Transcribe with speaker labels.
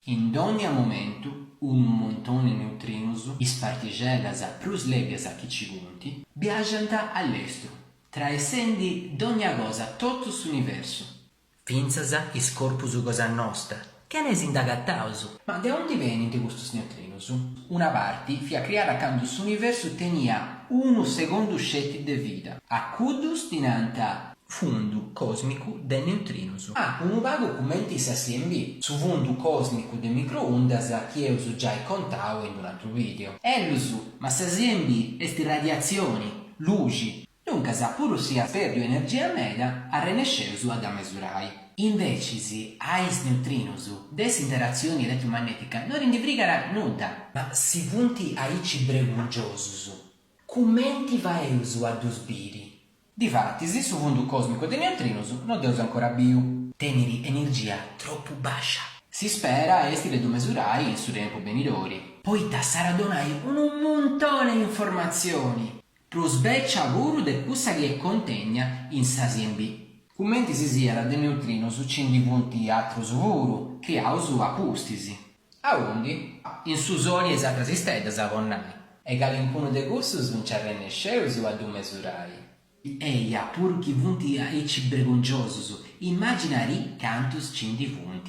Speaker 1: In dònnia momentu unu muntoni 'e neutrinus, is partixellas prus lèbias chi ci funt, biaxant a lestru, traessendi dònnia cosa totu s'universu. Fintzas is corpus cosa nosta, chene si nd'agataus. Ma de aundi benint custus neutrinus? Una parti fiat criada candu s'universu teniat unu segundu sceti de vida. A cuddus ddi nant fundu còsmicu de neutrinus. Ah, unu pagu cumenti sa CMB, su fundu còsmicu de microundas chi eus giai contau in un'atru video. Ellus, ma sa CMB est radiatzioni, luxi, Duncas, puru si at pèrdiu energia meda, arrennesceus a dda mesurai. Invecis, a is neutrinus de s'interatzioni eletrumannètica no ndi frigat nudda. Ma si funt aici bregungiosus, cumenti faeus a ddus biri? Difatis, su fundu còsmicu de neutrinus no dd'eus ancora biu. Tenit energia tropu bàscia. S'ispera est de ddu mesurai in su tempus benidori. Poita s'at a donai unu muntoni 'e informatzioni. Prus bècia puru de cussa chi est contènnia in sa CMB. Cumenti si siat de neutrinus ci ndi funt atrus puru, criaus a pustis. Aundi? In su soli e is atras isteddas, po nai. E calincunu de cussus nci arrennesceus a ddu mesurai. Eja, puru chi funt aici bregungiosus, imaginarì cantus ci ndi funt.